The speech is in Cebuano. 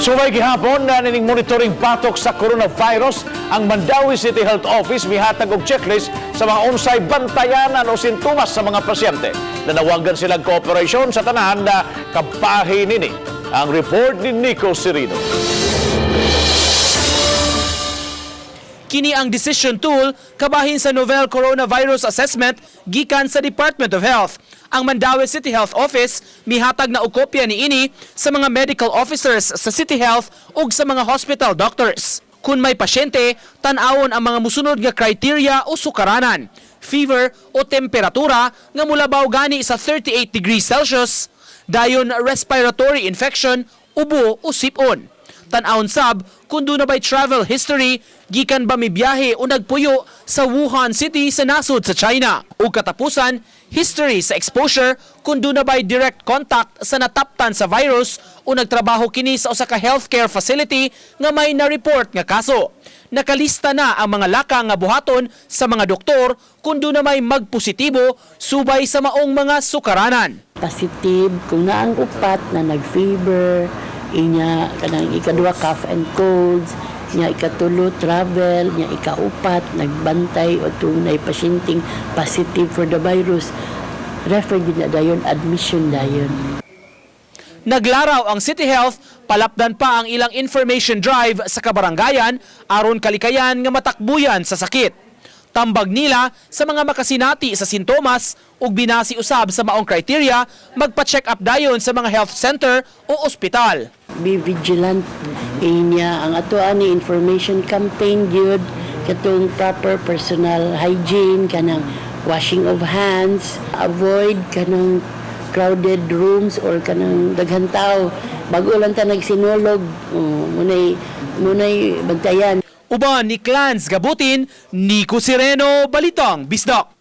Sumay gihapon na nining monitoring batok sa coronavirus, ang Mandaue City Health Office mihatag og checklist sa mga unsay bantayanan o sintomas sa mga pasyente. Nanawagan silang kooperasyon sa tanan na kabahin nini. Ang report ni Nico Serino. Kini ang decision tool kabahin sa novel coronavirus assessment gikan sa Department of Health. Ang Mandaue City Health Office mihatag na og kopya niini sa mga medical officers sa City Health ug sa mga hospital doctors. Kung may pasyente, tan-awon ang mga musunod nga criteria o sukaranan. Fever o temperatura nga mulabaw gani sa 38 degrees Celsius, dayon respiratory infection, ubo o sipon. Tan-awon sab kung duna bay travel history, gikan ba mibiyahe o nagpuyo sa Wuhan City sa nasod sa China. Ug katapusan, history sa exposure kung duna bay direct contact sa nataptan sa virus o nagtrabaho kini sa usa ka healthcare facility nga may na-report nga kaso. Nakalista na ang mga lakang nga buhaton sa mga doktor kung duna may magpositibo subay sa maong mga sukaranan. Positive kung naang upat na nag-fever, inya kanang ikaduha, cough and colds, nya ikatulo, travel, nya ikaupat, nagbantay o tunay pasyenteng positive for the virus, refer gyud na dayon, admission dayon. Naglaraw ang City Health, palapdan pa ang ilang information drive sa kabarangayan aron kalikayan nga matakbuyan sa sakit. Tambag nila sa mga makasinati sa sintomas ug binasi usab sa maong criteria, magpa-check up dayon sa mga health center o ospital. Be vigilant, inya ang ato ani information campaign gyud, katong proper personal hygiene, kanang washing of hands, avoid kanang crowded rooms or kanang daghan tao. Bago lang ta nagsinulog, oh, munay bantayan. Uban ni Clans Gabutin, Nico Sireno, Balitang Bisdak.